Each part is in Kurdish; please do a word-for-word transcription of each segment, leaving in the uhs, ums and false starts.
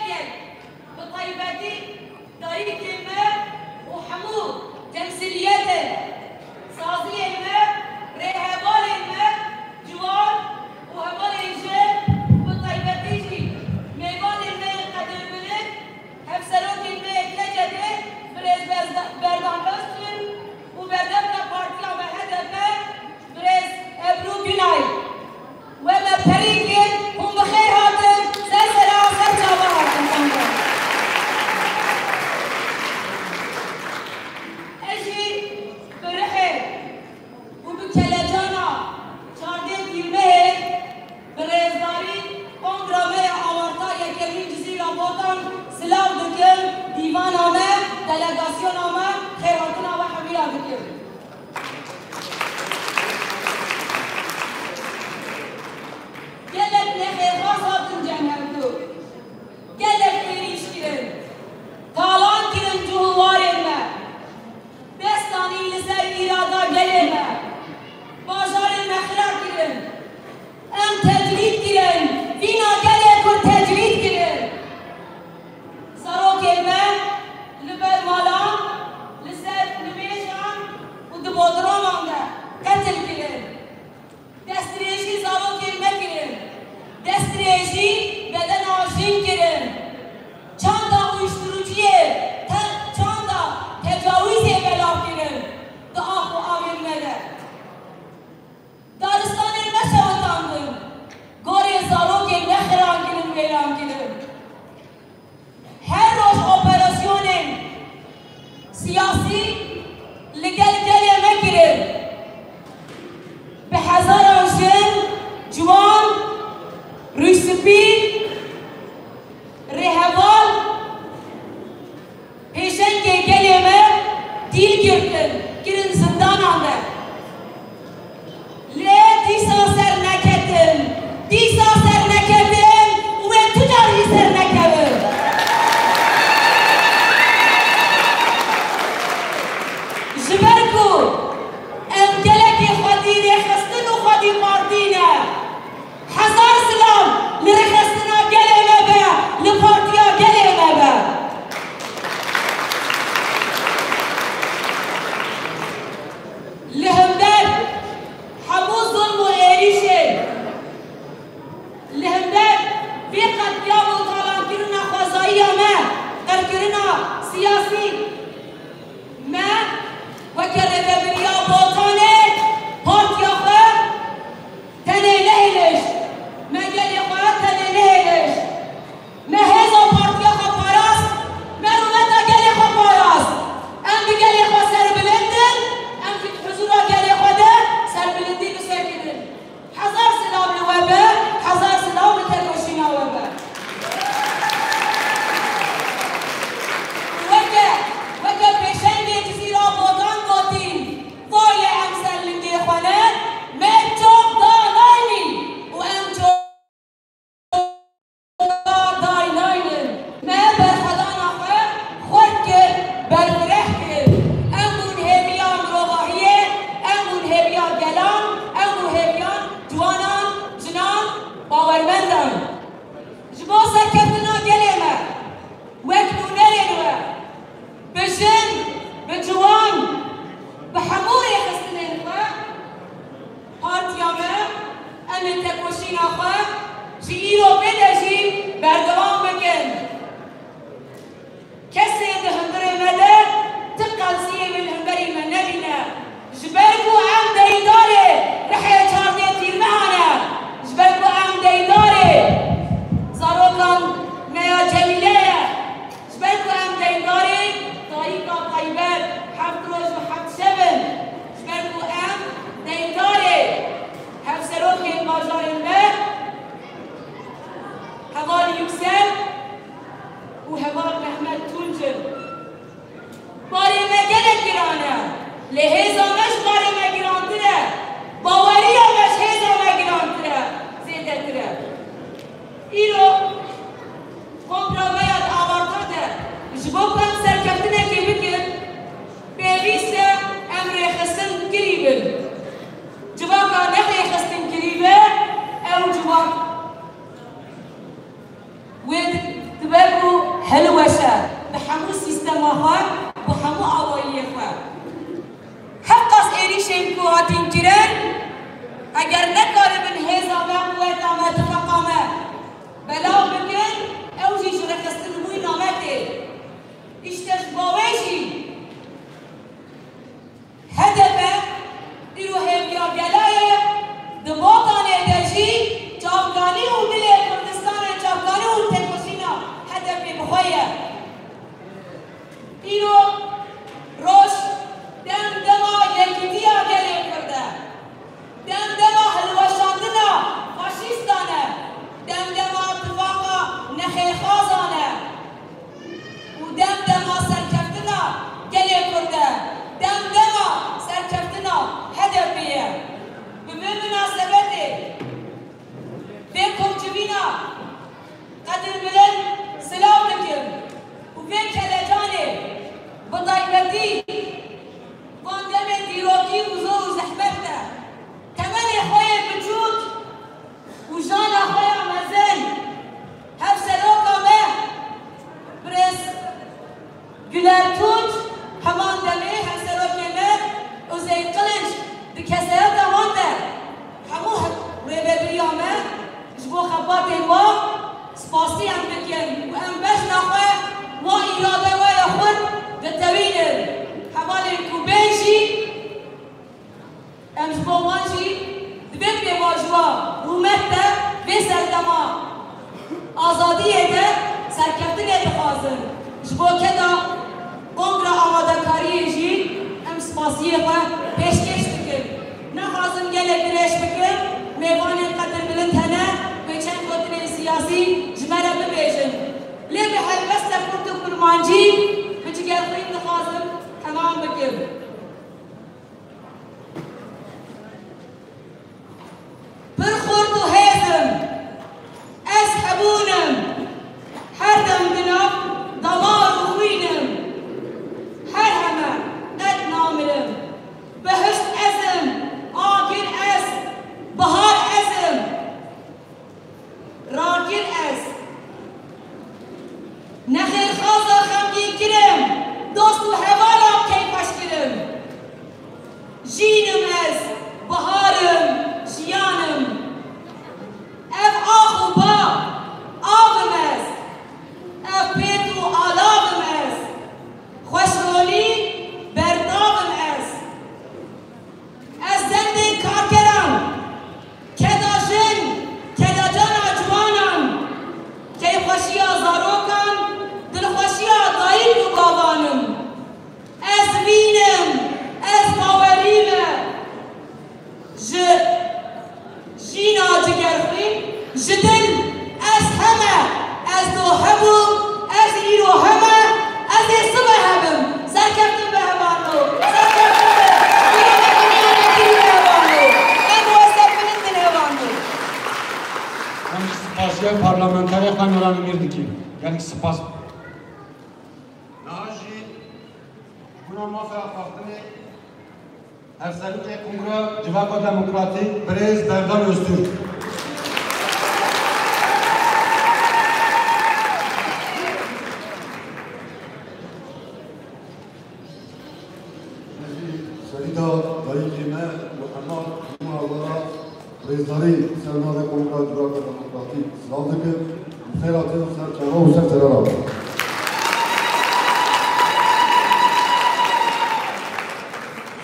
Bi taybetî dayikên me û hemû temsîliyetên saziyên me, rêhevalên me ciwan û hevalên jin, bi taybetî jî mêvanên me yên qedirbilind, hevserokên me yê K C D'ê, birêz Berda-, Berdan Öztürk û berdevka partiya me H D P, birêz Ebru Günay. We me perî kir, hûn bi xêr hatin, ser sera, ser çava hatin kongra. Ez jî bi rihê û bi kelecana çardeh Tîrmehê bi rêzdarî kongra me ya Awarta Yekemîn Cizîra Botan silav dikim, dîvana me, delegasyona me xêrhatina we hewîra dikim. Gelek nexêxas hatin cem hevdu. Gelek êrîş kirin. Talan kirin cih û warên me. Dest danîn li ser îrada gelê me. Bajarên me xira kirin. Em tecrîd kirin. Vîna gelê Kurd tecrîd kirin. Zarokên me li ber malan, li ser nimêjan û di bodroman de qetil kirin. Destdirêjî zarokên me kirin. Destdirêjî bedena jin kirin. Çanda uyuşturuciyê, te-, çanda tecawîzê belav kirin di ax û avên me de. Daristanên me şewitandin. Gorê zarokên me xiran kirin, wêran kirin. Her roj operasyonên siyasî li gel gelê me kirin. Bi hezaran jin, ciwan, rûspî, rêheval, pêşengê gelê me dîl girtin, kirin zindanan de. Lê dîsa serneketin, dîsa serneketin û wê tu car jî sernekevin. Ji ber ku em gelekî xwedî rêxistin û xwedî partî ne. Hezar silav li rêxistina gelê me be, li partiya gelê me be. Li hember hemû zulm û êrîşên, li hember vê qetlîam û talankirina xwezayî ya me, qirkirina siyasî, me weke Rêvebiriya Botanê partiya xwe tenê nehêlişt. Me gelê xwe tenê nehêlişt. Me hêza partiya xwe parast, me rûmeta gelê xwe parast. Em bi gelê xwe serbilind in, em jî di huzûra gelê xwe de serbilindî bisekinin. Hezar silav li we be, hezar silav li tekoşîna we be. Weke, weke pêşengê Cizîra Botan gotîn, vay lê em ser lingê xwe ne, me çok da naynin û em çok daynaynin. Me berxwedana xwe xurt kir, berfireh kir. Em bûn hêviya mirovahiyê, em bûn hêviya gelan, em bûn hêviya ciwanan, jinan, bawermendan. Ji bo serkeftina gelê me, wek nûnerên we, bi jin, bi ciwan, bi hemû rêxistinên xwe, partiya me, em ê tekoşîna xwe ji îro pê de jî berdewam bikin. Kesê di hundirê me de ti qelsiyê wê li hemberî me nebîne. Ji ber ku em deyndarê rihê çardeh Tîrmehan e. Ji ber ku em deyndarê zarokan me ya Cemîle ye. Ji ber ku em deyndarê dayika taybet heft roj û heft şev in. Ji ber ku em deyndarê hevserokên bajarên me, Heval Yüksel û Heval Mehmet Tunç in. Barê me gelek giran e. Lê hêza me ji barê me girantir e. Baweriya me ji hêza me girantir e. Zêdetir e. Îro kongra me ya di Awarta de ji bo ku em serkeftinekê bikin, pêwîst e em rêxistinkirî bin. Civaka ne rêxistinkirî be, ew civak wê di-, dibe ku hilweşe bi hemû sîstema xwe, bi hemû awayiyê xwe. Hevqas êrîşên ku hatin kirin, eger nekaribin hêza me, quweta me, tifaqa me belav bikin, ew jî ji rêxistinbûyîna me tê. Îşte ji bo wê jî H D P îro hêviya gela ye, di Botanê de jî çavkanî û dilê Kurdistanê çavkanî û têkoşîna H D P bi xwe ye. Îro roj dem dema yekîtiya gelê Kurd e. Dem dema hilweşandina faşîstan e. Dem dema tifaqa nexêrxwazan e. Û dem dema serkeftina gelê Kurd e. Dem dema serkeftina H D P ye. Bi vê minasebetê vê komcivîna qedirbilind silav dikim û vê kelecanê bi taybetî van demê dîrokî û zor û zehmet de temenê xwe yê biçûk û jana xwe ya mezin, hevseroka me, birêz Güler Tunç, heman demê hevserokê me Ozey Kılıç di kesayeta wan de hemû he-, rêvebiriya me ji bo xebatên wan spasî em dikin û em bejna xwe, wa îrade we ya xurt ditewînin. Hevalên ku bên jî Em ji bo wan jî di vê pêvajoya rûmet de, vê serdema azadiyê de serkeftinê dixwazin. Ji bo keda kongra amadekariyê jî em spasiyê xwe pêşkêş dikin. Naxwazim gelek dirêj bikim, mêvanên qedirbilind hene, wê çend gotinên siyasî ji me re bibêjin. Lê bi helbesta kurt û kurmancî, bi cigerxwîn dixwazim temam bikim. Pir xurt û hêz im, ez hebûn im, her dem di nav damar û xwîn im. Her heme qet namirim, behişt ez im, agir ez, bihar ez im. Ragir ez. Nexêrxwaza xemgînkir im, dost û hevala keyfweşkir im. Jîn im ez, bihar im, jiyan im. Ev ax û ba, av im ez. Ev pêt û alav im ez. Xweşrolî, berdav im ez. Ez dendê karkeran, keda jin, keda cana ciwanan, keyfxweşiya zarokan, dilxweşiya dayik û bavan im. Ez vîn im, ez bawerî me. Ji Jîna cigerxwîn, ji dil, ez heme, ez do hebûm, ez îro heme, ez ê sibe hebim. Serkeftin be hevano, serkeftin be. Îro be hevano, em û ez serbilind bin hevano. Em spasiya parlamenterê xwe Nûran Emîr dikin. Gelek spas. Niha jî bûna mafê axaftinê Hevserokê Kongra Civaka Demokratîk, birêz Berdan Öztürk. Serî da dayikê me, Muhammed, hemû hevara Rêzdarî ser navê Kongra Civaka Demokratîk silav dikim. Bi xêr hatin ser çava û ser serera.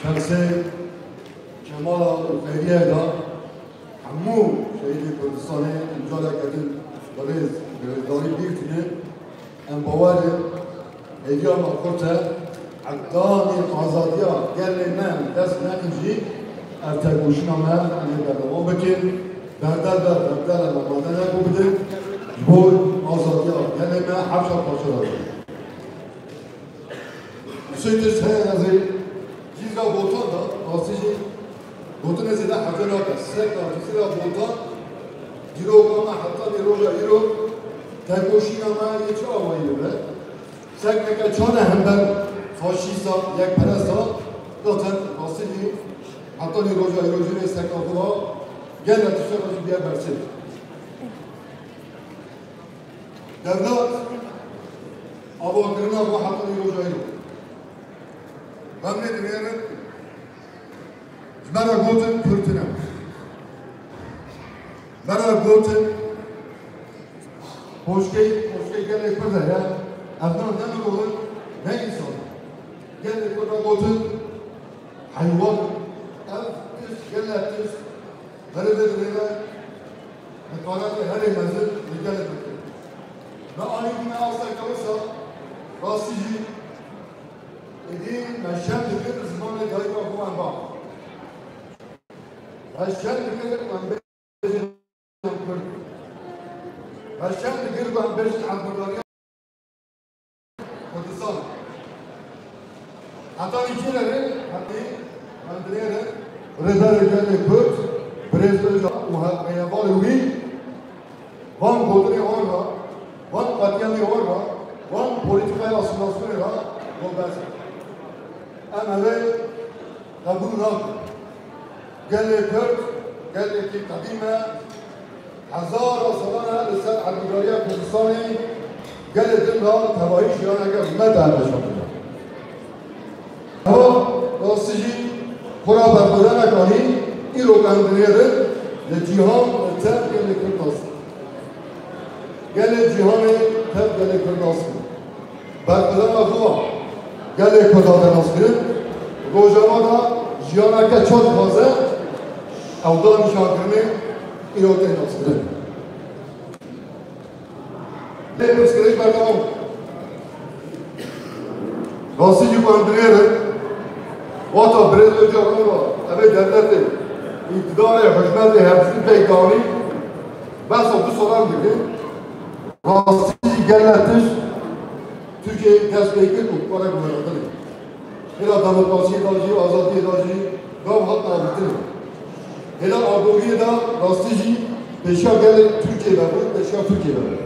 Şexsê Kemala û Xeyriyê de hemû şehîdê Kurdistanê em careke din bi rêz, bi rêzdarî bîr tînin. Em bawer in hêviya me xurt e, eqdamê azadiya gelê me dest nekin jî, ev têkoşîna me em ê berdewam bikin. Berdel be, berdel em amade neku bidin. Ji bo azadiya gelê me hevşa parçe derdin. Şeýtir heye ez ê cîzra Botan da, rastî jî gotinê zêde hevde nake. Seka cîzra Botan, dîroka me heta vê roja îro, têkoşîna me yê çi awayî dibe? Sekneke çane hember faşîsta, yekperesta, zaten rastî jî heta vê roja îro jî vê seka xwe da gelek tişta jî bîye bersiv. Dewlet Avakirina xwe heta îro cayî. Em nê dinêrin, ji me re gotin Kurd tune. Me re gotin, poşkê, poşkê gelê Kurd heye. Ev ne, ne mirov in, ne însan. Gelê Kurd re gotin heywan. Ev tişt, gelek tişt. Berê vê dinê re, heqaretê herê mezin li gelê Kurd kir. Me anî bûne asteke wisa, rastî jî, êdî me şerm dikir zimanê dayika xwe em ba. Me şerm dikir em bêjin Kurd. Me şerm dikir em bêjin Erdogeriya Kurdistan. Heta îkî re, hetî em dinêrin, Rêberê Gelê Kurd, Birêz Ocalan û he-, heyetdarê wî, van gotinê wan re, van qetlîamê wan re, van polîtîkaya asîmîlasyonê re got bes e. Em ev ê qebûl nakin. Gelê Kurd, gelekî qedîm e, hezara salan e li ser erdnîgariya Kurdistanê gelê din re tevayî jiyaneke rûmet e meşandine. Ewa rastî jî xwe re berxwedanek anî, îro em dinêrin li cîhan li tev gelê Kurd nas dikin. Gelê cîhanê tev gelê Kurd nas dikin. Berxwedana xwe gelê Kurda tê naskirin, rojava de jiyaneke çawa dixwaze, ew da nîşankirinê îro tê naskirin. Lê pirsgirêk berdewam. Rastî jî ku em dinêrin, wata Birêz Ocalan re, ev ê devletê, îqtidarê, hikûmetê, hepsî pêk danî, behsa du salan dikin. Rastî jî gelek tişt Tirkiyeyê dest pê kir û xwe re guherandinê. Hêla demokrasiyê de jî, azadiyê de jî gav hat avêtin. Hêla agoriyê de rastî jî pêşiya gelê Tirkiyê vebû, pêşiya Tirkiyê vebû.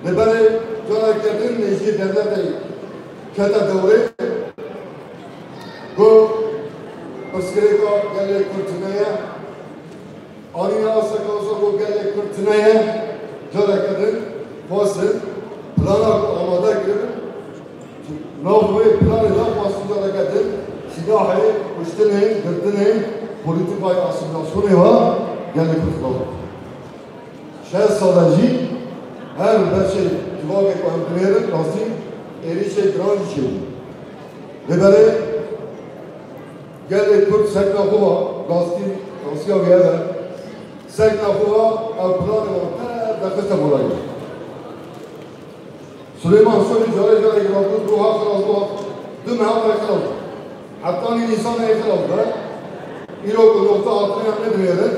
Lê berê careke din nêjiyê devletê kete dewrê, got, pirsgirêka gelê Kurd tune ye. Anîna asteke wisa ku gelê Kurd tune ye, careke din xwestin plana ku amade kiribin, nav wê planê de xwestin careke din sîlahê, kuştinê, girtinê, polîtîkayê asîmîlasyonê ve gelê Kurd xwest. Şeş sal e jî her beşê civakê ku em dinêrin, rastî êrîşê giran jî çêbû. Lê berê gelê Kurd sekna xwe va, rastî, rastiya wê ev e. Sekna xwe va, ew planê wan te derxiste bolayê. Suleyman Soylu carê carê giran got, roha xilas, roha, du meha me xilas. Heta nî nîsanê xilas be. Îro ku noqte hatine em nedinêrin.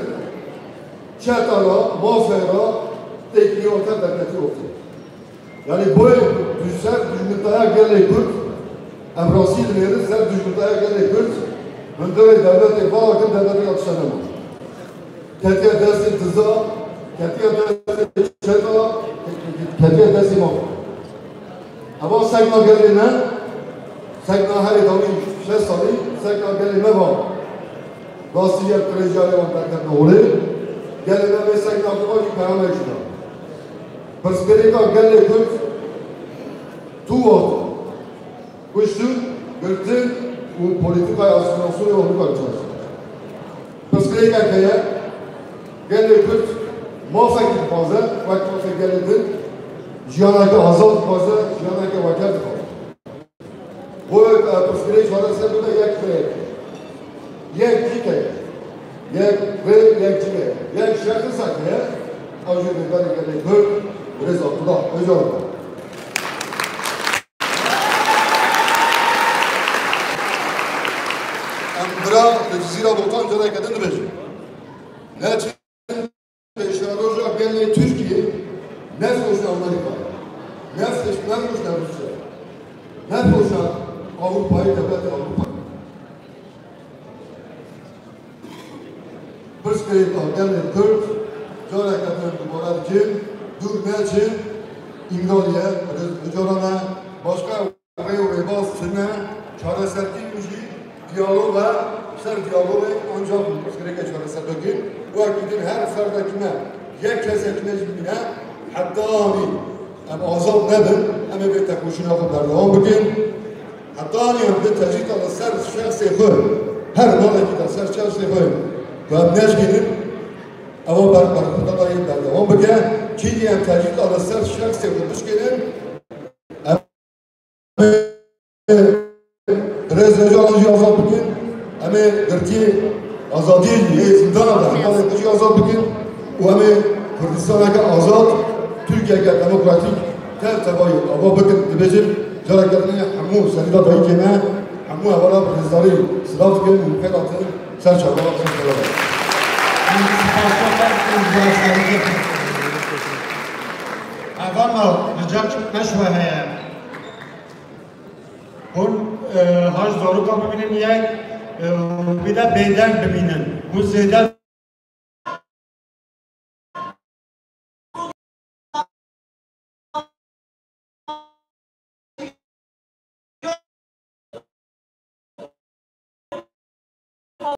Çeta ra, mafya ra, têkiliya te derketî ortê. Yanî boyê du-, ser dijmitaya gelê Kurd, em rastî dinêrin, ser dijmitaya gelê Kurd, hundirê devletê vala kir, devletê ya tişte nema. Ketiye destê diza, ketiye destê çeta, ketiye destê mafya. Heva sekna gelê me, sekna herê dawî şeş salî, sekna gelê me va. Rastî ye, pirêjarê wan derketine holê. Gelê me vê sekna xwe jî peyamek jî da. Pirsgirêka gelê Kurd tu wext kuştin, girtin û polîtîkaya asîmîlasyonê wan bikare çareser. Pirsgirêkek heye, gelê Kurd mafekî dixwaze, wek mafê gelê din, jiyaneke azad dixwaze, jiyaneke wekhevdî dixwaze. Bo, e, pirsgirêk çareser bibe yek rê. Yek cîke. Yek rê, yek cîke. Yek şexisek heye, ew jî Rêberê Gelê Kurd, Birêz Abdullah Ocalan. Em bira li Cizîra Botan careke din dibêjin. Ne çi Pêşeroja gelê Tirkiyê ne firoşe Amerîka, ne fiş-, ne firoşe Rûsya, ne firoşe Ewropayê, dewletê Ewropa. Pirsgirêka gelê Kurd, careke din dubare dikin, dûr neçin, Îmraliye, Ocalan e, başka Rê û rêbaz tune, çareserkirin jî diyalog e, ser diyalogê ancak pirsgirêkê çareser bikin. Wekî din her ferdekî me, yek kesekî me jî bimîne, heta anî em azad nebin, em vê tekoşîna xwe berdewam bikin. Hetanî em bi tecrîda li ser şexsê xwe, her malekî de ser şexsê xwe, ku em neşkînin, ewa ber-, berxwedana yên berdewam bike. Çîkî em tecrîda li ser şexsê xwe bişkînin, em Birêz Ocalan jî azad bikin. Em ê girtiyê azadiyê jî, yê zindana de hevalên xwe jî azad bikin û em ê Kurdistaneke azad, Tirkiyeke demokratîk tev tevayî ava bikin. Dibêjim, careke din hemû serîda dayikê me, hemû hevala bi rêzdarî silav dikin û pêk hatin ser çava, ser çava. Heval me, rica me ji we heye. Hûn, e, ha ji zarokan bibînin yek, e, û wî de bêdeng bimînin. Hûn zêde